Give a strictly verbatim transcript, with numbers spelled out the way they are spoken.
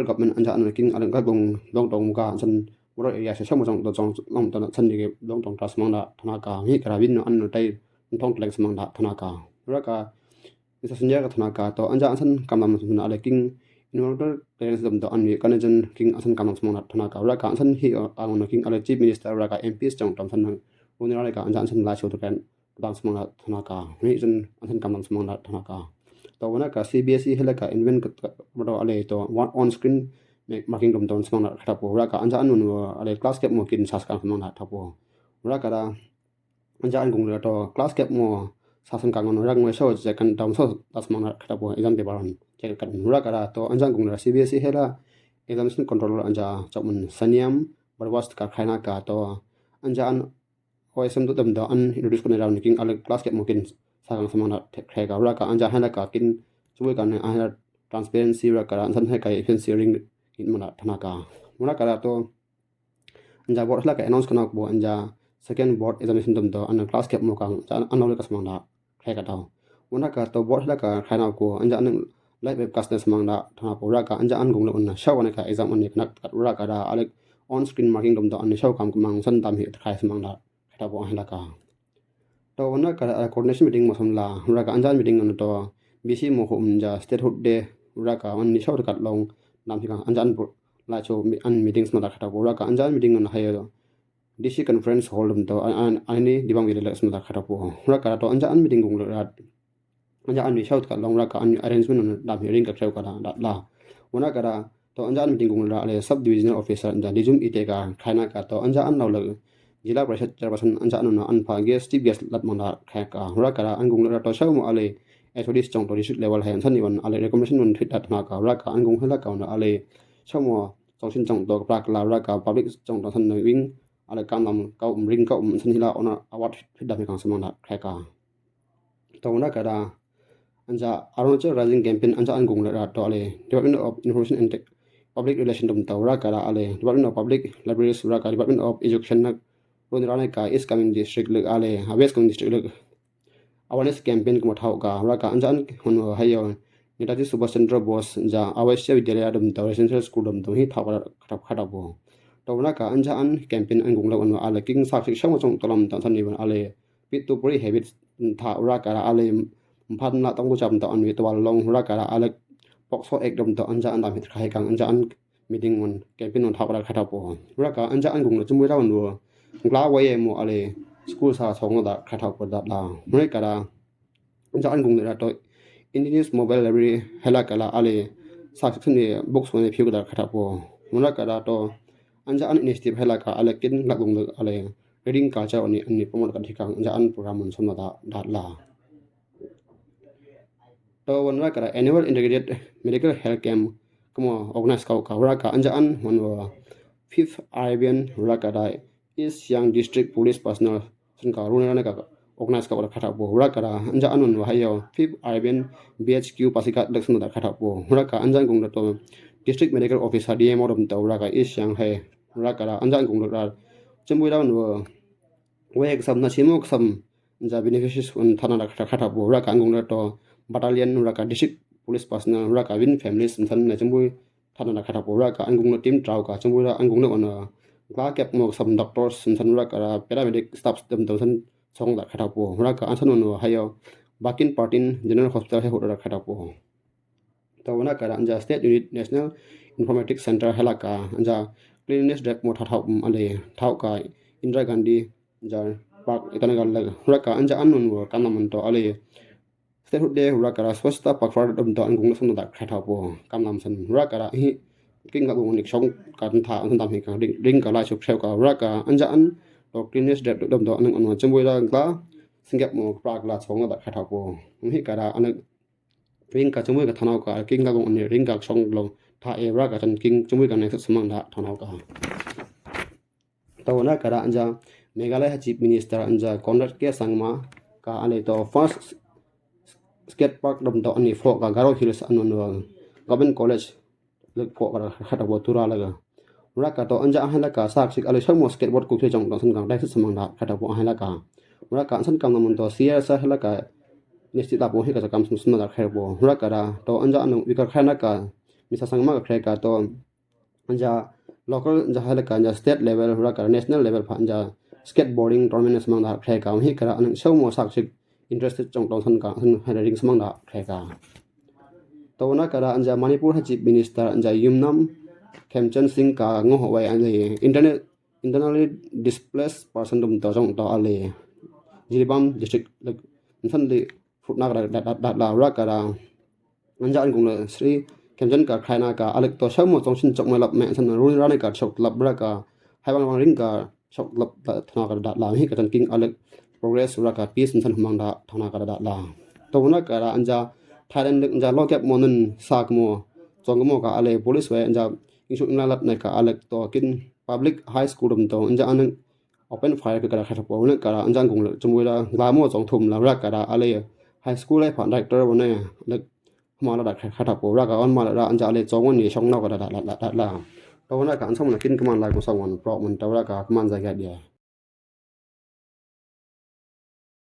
central government anja an king alek ka dong dong dong ka san, rural area sa sa mo dong dong dong dong san ni dong dong tras mang da thana ka, mi kara win no an no tai dong tlek mang da thana ka. Rural ka isa sunya ka thana ka to anja an san kam dam san alek king environmental clearance dom do an wi ka ne jan king an san kam dam mang da thana ka. Rural ka an san hi ang no king alek chief minister rural ka M Ps chong dam san nang runi rural ka anja an san la chu to kan dang smang la thana ka. Mi jan an san kam dang smang la thana ka. To wana ka C B S E hela ka invent ka ka ale to on screen marking dom don smang la khapo. Rural ka anja an nun ale class kep mo kin sas ka smang la thapo. Rural ka da anja an gung la to class kep mo sas ka ngon rural mo so je kan dom so da smang la khapo exam de baron. Je kan rural ka da to anja an gung la C B S E hela examination control anja chok mun Saniam Barwas ka khaina ka to anja an O S M dam da an introduce kone ra ni king ale class kep mo kin sa kang samang da khe ka rural ka anja hela ka kin chui ka ne anja transparency rural ka da an san he ka efficiency ring in mana thana ka. Rural ka da to anja board hela ka announce kana bo anja second board examination dam da an class kep mo kang an an ka samang da khe ka da. Rural ka to board hela ka khaina ko anja an live webcast na samang da thana ko rural ka anja an gung le un show ne ka exam an ne knak rural ka da ale on screen marking dam da an show kam mang san dam hi khai samang da khapo hela ka. To wana ka coordination meeting mo som la rural ka anja meeting no to busy mo hum ja statehood day rural ka an ni show kat long dam hi ka anja an la cho an meeting sma da khapo rural ka anja meeting no hayo D C conference hall dam to an an ni dibang wi le sma da khapo rural ka to anja an meeting gung le rat anja an mi show ka long rural ka an arrangement no dam hi ring ka show ka da la wana ka da to anja an meeting gung la ale sub divisional officer da dijum ite ka khaina ka to anja an lo le jila parishad chairperson anja an no an pha guest chief guest lat mang da khaika rural ka da an gung la to show mo ale S O Ds chong to district level hai an san ni wan ale recommendation non thit da thana ka rural ka an gung hela ka no ale show mo chong sin chong to prak la rural ka public chong to san no wing ale kam dam ka um ring ka um san hila ona award thit da mi kang samang da khaika. To wana ka da anja Arunachal Rising campaign anja an gung la to ale Department of Information and Tech- Public Relation dam to rural ka da ale Department of Public Libraries rural ka Department of Education na run rane ka East Kameng district le ale West Kameng district le awareness campaign kamo thao ka rural ka anja an hono hayo Netaji Subhash Chandra Bose ja Avashya Vidyalaya dam to residential school dam to hi thao ka da khapo. To wana ka anja an campaign an gung la wana ale king sak sik shang chong to lam ta san ni wan ale Pit to Puri Habit tha rural ka da ale phan la tong cham to an wi to wal long rural ka da ale POCSO Act dam to anja an dam hit khai kang anja an meeting wan campaign wan thao ka da khapo. Rural ka anja an gung la chum wi la wan wo ngla wa ye mo ale school sa song da khapo da la. Rural ka da anja an gung la to Indigenous Mobile Library hela ka la ale sa sik ni books wan phi da khapo. Rural ka da to anja an initiative hela ka ale kin la gung la ale reading culture ni ni promote ka di kang anja an program wan som da da la. To wan rural ka da annual integrated medical health camp kamo organize kau ka rural ka anja an wan wa fifth Arabian rural ka da East Siang District Police Personnel san ka run rane ka organize kau da khapo rural ka da anja an wan wa hayo fifth Arabian B H Q Pasighat lek san da khapo rural ka anja an gung da to District Medical Officer D M O dam to rural ka East Siang hai rural ka da anja an gung da chum wi la wan wa wek sam na simo sam ja beneficiaries un thana da khapo rural ka an gung da to battalion rural ka district police personnel rural ka win families san na chum wi thana da khapo rural ka an gung da team trao ka chum wi da an gung da wana ngla kep mo sam doctors san rural ka paramedic staff dam to san song da khapo rural ka an san no hayo Bakin Partin General Hospital he hu da khapo. To wana ka da anja State Unit National Informatics Center hela ka anja cleanliness drive mo thao thao um ale thao ka Indira Gandhi ja park Itanagar la rural ka anja an nun wa kam dam to ale State Hood Day rural ka da Swachhata Pakhwada dam to an gung la san da khapo kam dam san rural ka da hi king ka gung ni shong ka tha an dam hi ka ring ka la chuk sheu ka rural ka anja an to cleanliness drive dam to an an chum wi la ngla singap mo park la song da khapo. Hi ka da an ring ka chum wi ka thana ka king ka gung ni ring ka shong long tha e raka chan king chumui ka next samang da thonau ka. Tau na kara anja Meghalaya Chief Minister anja Conrad K Sangma ka ale to first skate park dom to ani fo ka Garo Hills anu no Government College lek fo ka khat abo tura laga. Raka to anja ahe laka sak sik ale shamo skateboard kuk chong to san ka dai samang da khat abo ahe laka. Raka san kam namun to siya sa laka nesti da po hi ka kam sum sum da khat abo. Raka da to anja anu wika khat naka misa Sangma ka khat ka to anja local anja halaka anja state level raka national level pha anja skateboarding tournament samang da khreka hi kara anang show mo sak sik interested chong tong san ka san hiring samang da khreka. To na kara anja Manipur ha Chief Minister anja Yumnam Khemchand Singh ka ngo ho wai anja internet internally displaced person dum to chong to ale Jiribam district lek san li futnak da da da la raka da anja an kung le Sri Khemchand ka khai na ka alek to shamo chong shin chok ma lap me san run rani ka chok lap raka hai bang bang ring ka chok lap da thana ka da la hi ka chan king alek progress raka peace san humang da thana ka da la. To na ka da anja Thailand lek anja lo kep mo nun sak mo chong mo ka ale police we anja ing shuk ing la lap ne ka alek to kin public high school dum to anja an open fire ka ka da khat po ne ka da anja kung le chum da la mo chong thum la raka da ale high school le pha director ne le hma la da khat po raka on ma la da anja le chong ni shong no ka da da la da la. To na ka an song na kin kaman la ku song wan pro mun to raka kaman za ga dia.